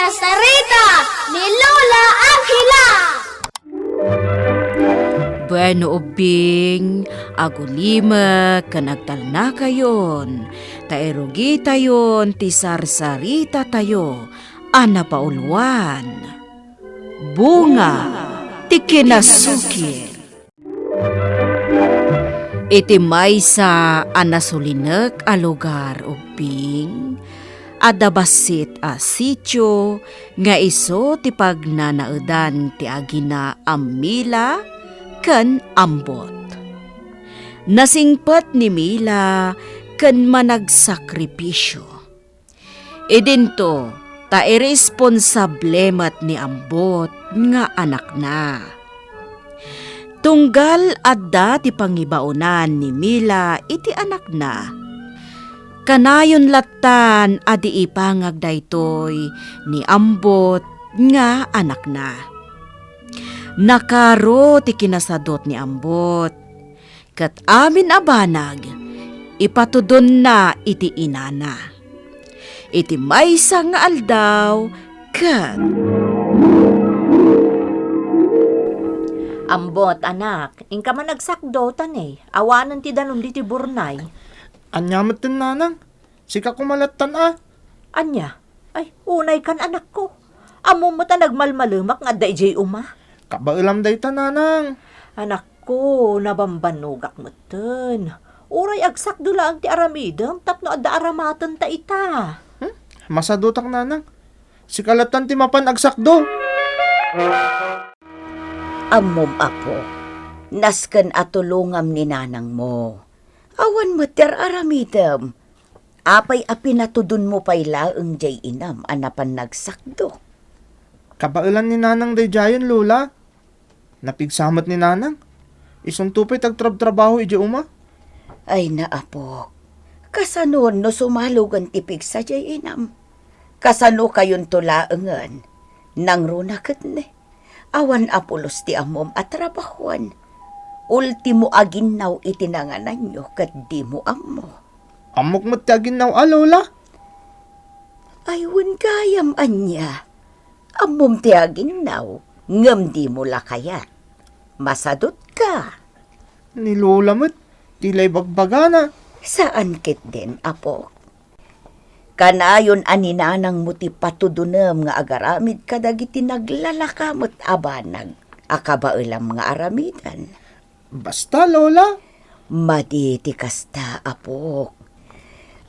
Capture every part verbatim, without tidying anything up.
Sarita ni Lola Angela. Bueno, ubbing, agulimek ken agtalnakayon, ta irugitayon ti sarsaritatayo a napauluan. Bunga ti kinasukir. Iti maysa a nasulinek a lugar, ubbing, adda bassit a sitio nga isu ti pagnanaedan ti agina a Mila ken Ambot. Nasingpet ni Mila ken managsakripisio. Idinto, ta iresponsable met ni Ambot nga anakna. Tunggal adda ti pangibaonan ni Mila iti anakna, kanayon lattan a di ipangag daytoy ni Ambot nga anakna. Nakaro ti kinasadut ni Ambot. Ket amin a banag, ipatudonna iti inana. Iti maysa nga aldaw, ket Ambot, anak, inka man agsakdo, ta ne, awanen ti danum diti burnay. Ania metten, nanang? Sika koma lattan a. Ania? Ay, unaykan, anakko. Ammom met a nagmalmalemak nga adda idiay uma. Kabaelam dayta, nanang. Anakko, nabambanogak metten. Uray agsakdo laeng ti aramidem tapno adda aramatenta ita. Hmm? Masadutak, nanang. Sika lattan ti mapan agsakdo. Ammom, apo, nasken a tulongam ni nanangmo. Awan met ti ar-aramidem. Apay a pinatudonmo pay laeng diay inam a napan nagsakdo? Kabaelan ni nanang daydiayen, Lola. Napigsa met ni nanang. Isunto pay ti agtrabtrabaho idiay uma. Ay, naapok. Kasano no sumalogen ti pigsa diay inam? Kasano kayonto laengen? Nangruna ket ne. Awan a pulos ti ammom a trabahoan. Ultimo a ginnaw iti nangananyo ket dimo ammo. Ammok met ti aginnaw a, Lola. Ay, wen gayam ania. Ammom ti aginnaw, ngem dimo la kayat. Masadutka. Ni Lola met, ti la ibagbagana. Saan ketdin, apo. Kanayon a ni nanangmo ti patudonem nga agaramid kadagiti naglalaka met a banag a kabaelam nga aramidan. Basta, Lola. Madi ti kasta, apok.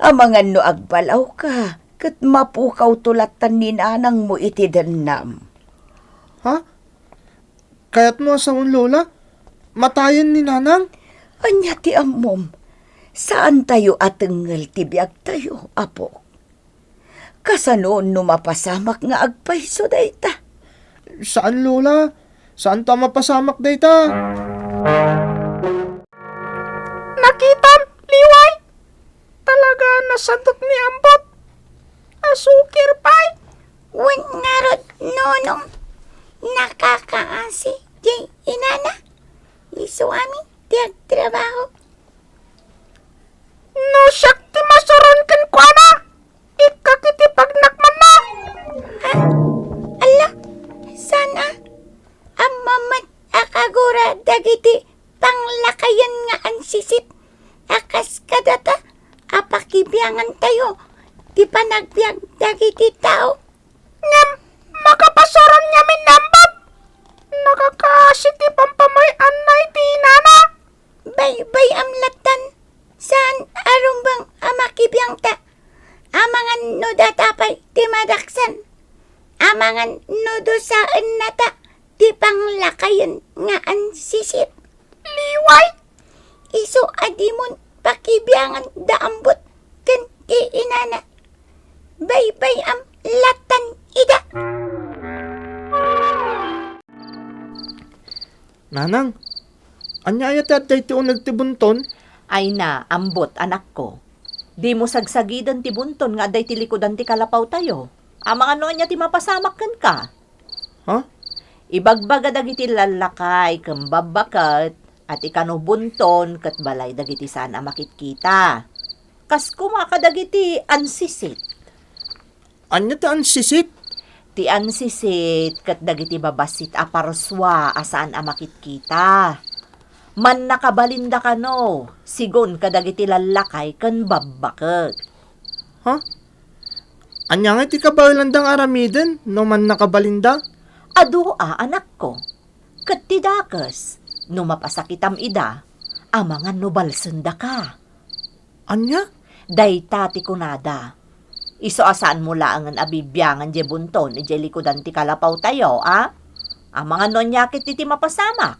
Amangan no agbalawka, ket mapukawto lattan ni nanangmo iti dennam. Ha? Kayatmo a sawen, Lola? Matayen ni nanang? Ania ti ammom? Saantayo a tengngel ti biagtayo, apo. Kasano no mapasamak nga agpayso dayta? Saan, Lola. Saanto a mapasamak dayta. Nakitam, Liway? Talaga a nasadut ni Ambot. Asukir pay. Wen ngarud, nonong, nakakaasi diay inana. Isu amin ti agtrabaho. No siak ti masuron kenkuana, ikkak iti pagnakmanna. Ha? Ala, saan a? Ammom met a kagura dagiti panglakayen nga ansisit a kas kadata a pakibiangantayo ti panagbiag dagiti tao. Ngem makapasuron ngamin ni Ambot. Nakakaasi ti pampamay-anna iti inana. Baybay-am lattan, saan a rumbeng a makibiangta. Amangan no data pay ti madaksan. Amangan no dusaennata ti panglakayen nga ansisit. Liway! Isu a dimon pakibiangan da Ambot ken ti inana. Baybay-am lattan ida. Nanang, ania aya ti adda iti uneg ti bunton? Ay na, Ambot, anakko. Dimo sagsagiden ti bunton nga adda iti likudan ti kalapawtayo. Amangan no ania ti mapasamak kenka. Ha? Ibagbaga dagiti lallakay ken babbaket a ti kano bunton ket balay dagiti saan a makitkita. Kas koma kadagiti ansisit. Ania ti ansisit? Ti ansisit ket dagiti babassit a parsua a saan a makitkita. Mannakabalinda kano, sigun kadagiti lallakay ken babbakek. Ha? Ania nga iti kabaelanda nga aramiden no mannakabalinda? Adu a, anakko. Ket ti dakes, no mapasakitam ida, amangan no balsendaka. Ania? Dayta ti kunada. Isu a saanmo laengen a bibiangan diay bunton idiay likudan ti kalapawtayo, a? Amangan no ania ketdi ti mapasamak.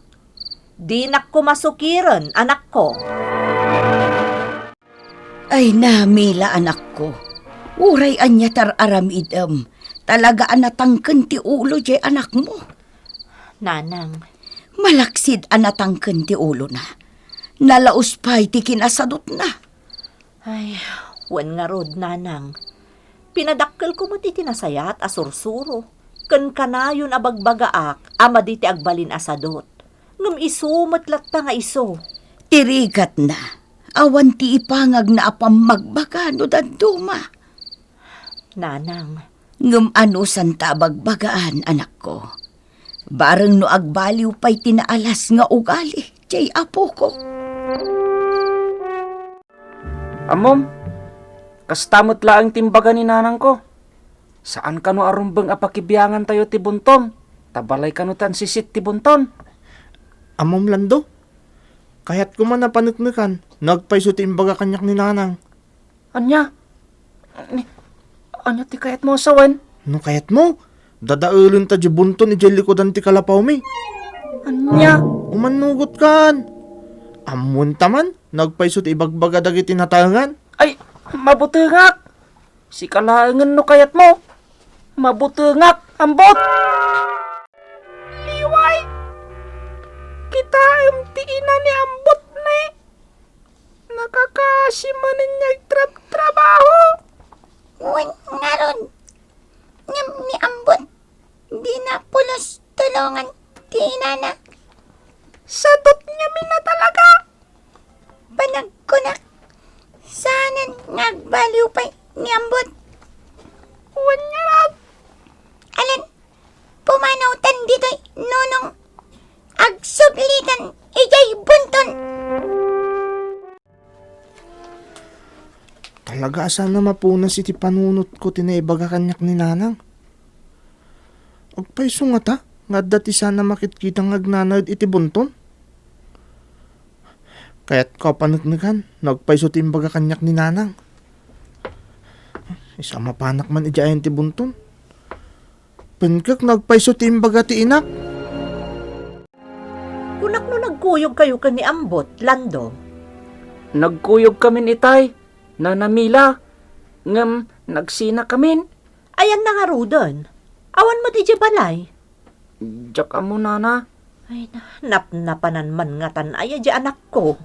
Dinak koma sukiren, anakko. Ay na, Mila, anakko. Uray ania ti ar-aramidem, talaga a natangken ti ulo diay anakmo. Nanang. Malaksid a natangken ti ulona. Nalaus pay ti kinasadutna. Ay, wen ngarud, Nanang. Pinadakkelko met iti nasayaat a sursuro, ken kanayon a bagbagaak a madi ti agbalin a sadut. Ngem isu met latta nga isu. Ti rigatna, awan ti ipangagna a pammagbaga no dadduma. Nanang. Ngem anusanta a bagbagaan, anakko? Bareng no agbaliw pay ti naalas nga ugali diay apoko. Ammom, kasta met laeng ti imbaga ni nanangko. Saan kano a rumbeng a pakibiangantayo ti bunton, ta balay kano ti ansisit ti bunton. Ammom, Lando, kayatko man a paneknekan no agpayso ti imbaga kaniak ni nanang. Ania? Ni, ania ti kayatmo a sawen? No kayatmo, dadaelenta diay bunton idiay likudan ti kalapawmi. Ania? Umannugotkan. Ammoenta man no agpayso ti ibagbaga dagiti nataengan. Ay, mabutengak. Sika laengen no kayatmo. Mabutengak, Ambot. Liway, kitaem ti ina ni Ambot ne. Nakakaasi manen nga agtrabtrabaho. Wen ngarud, ngem ni Ambot, dina pulos tulongan ti inana. Sadut ngamin a talaga. Panagkunak, saanen nga agbaliw pay ni Ambot. Wen ngarud. Alan, pumanawtan ditoy, nonong. Agsublitan idiay bunton. Talaga a saan a mapunas iti panunotko ti naibaga kaniak ni nanang. Agpayso ngata nga adda ti saan a makitkita nga agnanaed iti bunton? Kayatko a paneknekan no agpayso ti imbaga kaniak ni nanang. Isu a mapanak man idiay ayan ti bunton. Penkek no agpayso ti imbaga ti inak. Kunak no nagkuyogkayo ken ni Ambot, Lando. Nagkuyogkamin itay, Nana Mila, ngem nagsinakamin. Ayanna ngaruden? Awan met idiay balay. Diak ammo, Nana. Ay, na, napnapanan man ngatan aya diay anakko.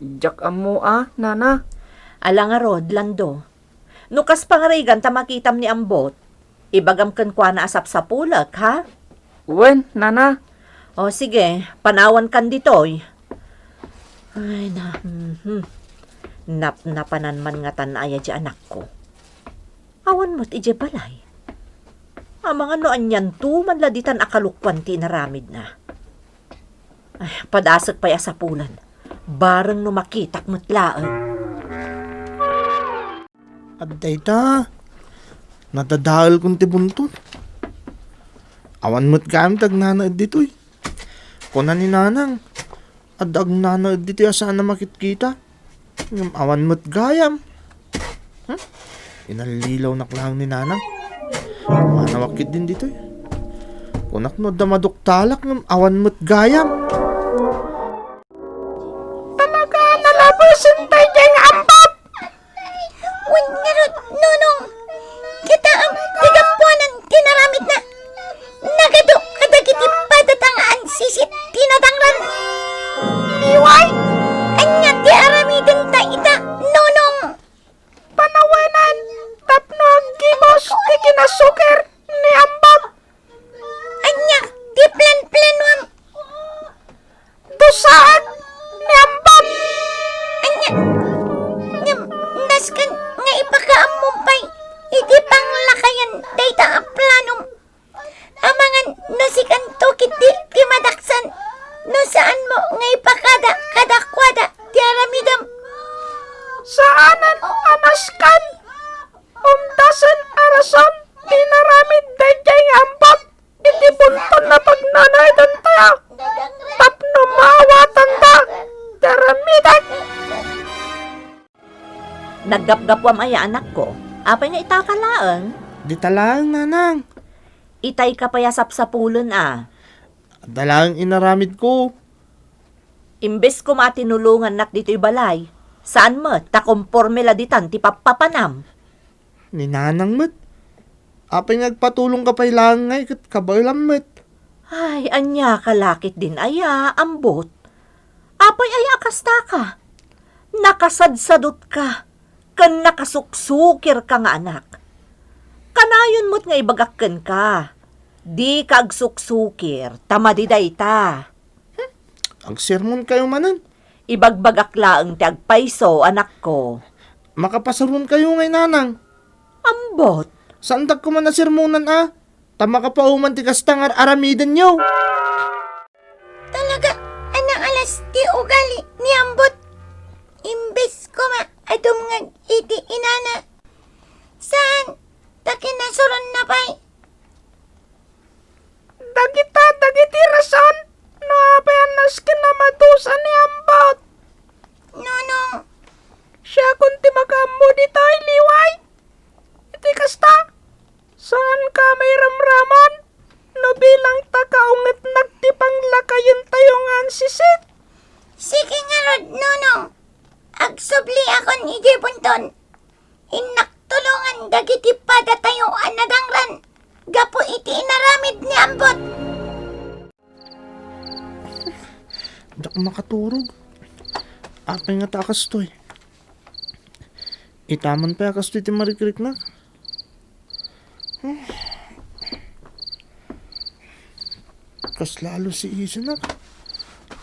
Diak ammo a, Nana. Ala ngarud, Lando. No kas pangarigan ta makitam ni Ambot, ibagam kenkuana a sapsapulek, ha? Wen, Nana. O, sige, panawankan ditoy. Ay, na, mhm. Napnapanan man ngatan aya diay anakko. Awan met idiay balay. Amangan no anianto man la ditan a kalokuan ti inaramidna. Ay, padasek pay a sapulan. Bareng no makitak met laeng. Adda ita. Nadadaelkon ti bunton. Awan met gayam ti agnanaed ditoy. Kuna ni Nanang, adda agnanaed ditoy a saan a makitkita. Ngem awan met gayam. Hmm? Inallilawnak laeng ni Nanang. Manawak ketdin ditoy. Kunak no adda maduktalak ngem awan met gayam. Talaga a nalabesen tay diay nga Ambot. Wen ngarud, Nonong, kitaem ti gapuanan ti inaramidna. Nagadu kadagiti padata nga ansisit ti nadangran. Liway, ania ti aramidenta ita, Nonong? Panawanan tapno aggibus ti kinasuker ni Ambot. Ania ti planplanuam? Dusaek ni Ambot. Ania? Ngem, nasken nga ipakaammom pay iti panglakayen dayta a planom. Amangan no sikanto ketdi ti madaksan, no saanmo nga ipakada kadakuada ti aramidem. Saanen a nasken. Umdasen a rason ti inaramid daydiay nga ambot iti bunton a pagnanaydentayo tapno maawatanda ti aramidek. Naggapgapuam aya, anakko? Apay nga itaka laeng? Dita laeng, nanang. Itayka pay a sapsapulen a. Adda laeng inaramidko. Imbes koma a tinulongannak ditoy balay, saan met ta komporme la ditan ti pappapanam. Ni nanang met. Apay nga agpatulongka pay laeng ngay ket kabaelam met? Ay, ania ka la ketdin aya, ambot? Apay aya a kastaka? Nakasadsadutka ken nakasuksukirka nga anak. Kanayon met nga ibagak kenka, dika agsuksukir ta madi dayta. Hmm, agsermonkayo manen. Ibagbagak laeng ti agpayso, anakko. Makapasaronkayo ngay, nanang. Ambot. Saandak koma a sermonan a, ta makapauman ti kasta nga ar-aramidenyo. Talaga a naalas ti ugali ni Ambot. Imbes koma a dumngeg iti inana, saan ta kinasuronna pay. Dagita dagiti rason no apay a nasken a madusa ni Ambot. Nonong. Siakon ti makaammo ditoy, liway. Iti kasta, saanka mairamraman no bilang ta kaungetnak ti panglakayentayo nga ansisit. Sige ngarud, nonong. Agsubliakon idiay bunton. Innak tulongan dagiti padatayo a nadangran gapu iti inaramid ni Ambot. Diak makaturog. Apay ngata a kastoy? Itaman pay a kastoy ti marikriknak. Kas lalo si isinak.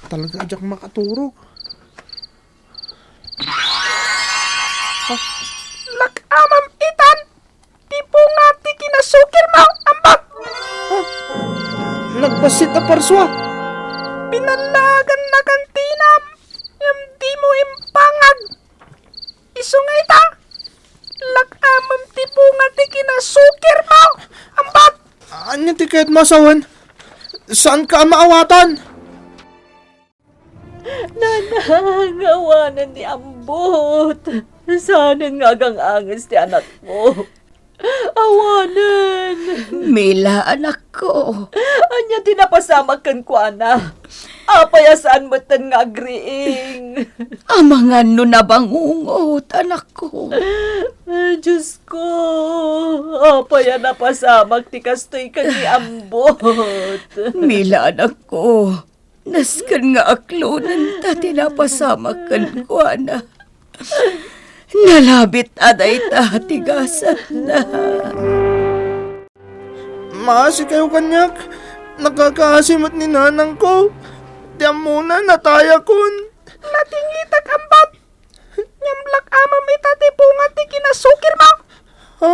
Talaga a diak makaturog. Ha? Lak-amam itan ti bunga ti kinasukirmo, Ambot! Ha? Nagbassit a parsua! Pinallagannakan ti inam, ngem dimo impangag. Isu nga ita, lak-amam ti bunga ti kinasukirmo, Ambot! Ania ti kayatmo a sawen? Saanka a maawatan? Nanang, awanen ni Ambot. Saanen nga agang-anges ti anakko. Awanen. Mila, anakko. Ania ti napasamak kenkuana? Apay a saan metten nga agriing? Amangan no nabangungot, anakko. Diosko, apay a napasamak ti kastoy ken ni Ambot? Mila, anakko. Nasken nga aklonenta ti napasamak kenkuana. Nalabit a dayta ti gasatna. Maasikayo kaniak, nakakaasi met ni nanangko. Ti ammona, natayakon. Natingitak, Ambot. Ngem lak-amam ita ti bunga ti kinasukirmo. Ha?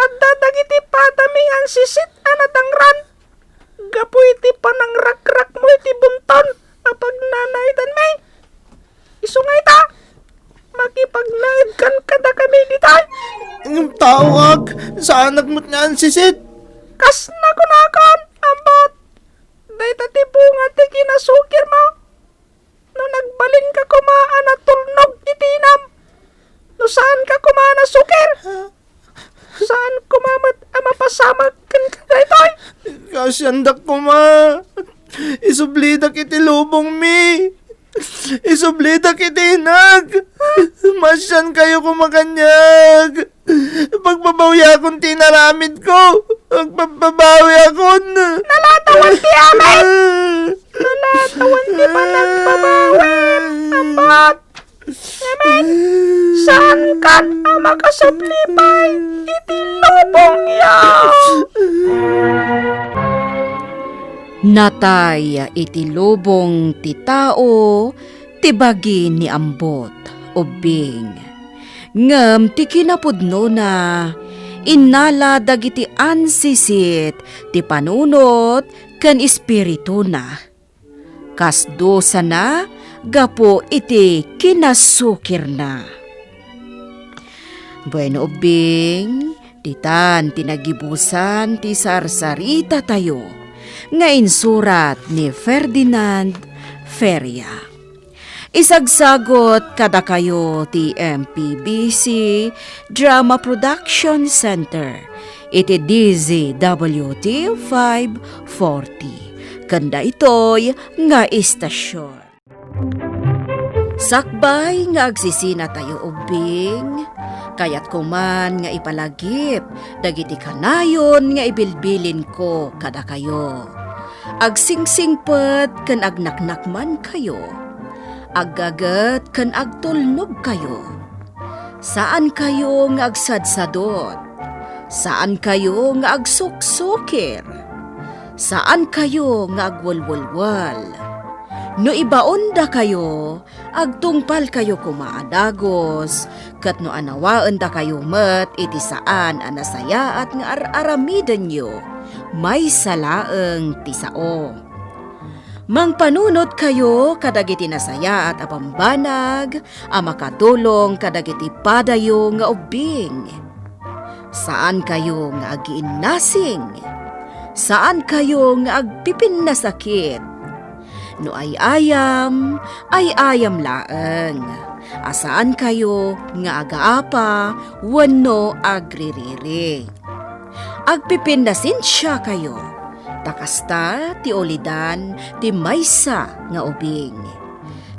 Adda dagiti padami nga ansisit a nadangran gapu iti panangrakrakmo iti bunton a pagnanaidanmi. Isu nga ita, makipagnaedkan kadakami ditoy. Ngem taoak, saanak met nga ansisit. Kas nakunakon, Ambot, dayta ti bunga ti kinasukirmo. No nagbalinka koma a natulnog iti inam, no saanka koma a nasukir, saan koma met a mapasamak kenka daytoy. Kaasiandak koma. Isublidak iti lubongmi. Isublidak iti inag. Maasiankayo koma kaniak. Pagbabawiakon ti inaramidko. Pagbabawiakon. Nalatawen ti amin. Nalatawen ti panagbabawi. Ambot. Amin. Saankan a makasubli pay iti lubongyo. Natay iti lubong ti tao ti bagi ni Ambot, ubbing. Ngem ti kinapudnona, Innala dagiti ansisit ti panunot ken espirituna. Kas dusana gapu iti kinasukirna. Bueno, ubbing, ditan ti nagibusan ti sarsaritatayo nga insurat ni Ferdinand Feria. Isagsagut kadakayo ti M P B C Drama Production Center iti D Z W T five forty, ken daytoy nga istasyon. Sakbay nga agsisinatayo ubbing, kayatko man nga ipalagip dagiti kanayon nga ibilbilinko kadakayo. Agsingsingpet ken agnaknakmankayo. Aggaget ken agtulnogkayo. Saankayo nga agsadsadot. Saankayo nga agsuksukir. Saankayo nga agwelwelwel. No ibaondakayo, agtungpalkayo koma a dagus, ket no anawaendakayo met iti saan a nasayaat nga ar-aramidenyo, maysa laeng ti sao. Mangpanunotkayo kadagiti nasayaat a bambanag a makatulong kadagiti padayo nga ubbing. Saankayo nga agiinnasing. Saankayo nga agpipinnasakit. No ay-ayam, ay-ayam laeng. A saankayo nga agaapa wenno agririri. Agpipinnasensiakayo, ta kasta ti ulidan ti maysa nga ubing.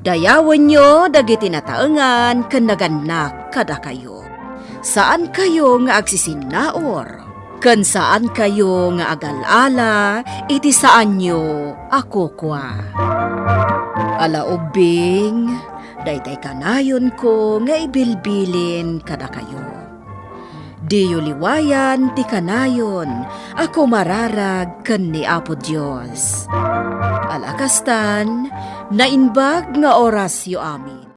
Dayawenyo dagiti nataengan ken nagannak kadakayo. Saankayo nga agsisinnaur, ken saankayo nga agal-ala iti saanyo a kukua. Ala ubbing, daytay kanayonko nga ibilbilin kadakayo. Diyo liwayan ti kanayon a kumararag ken ni Apo Dios. Ala kastan, naimbag nga orasyo amin.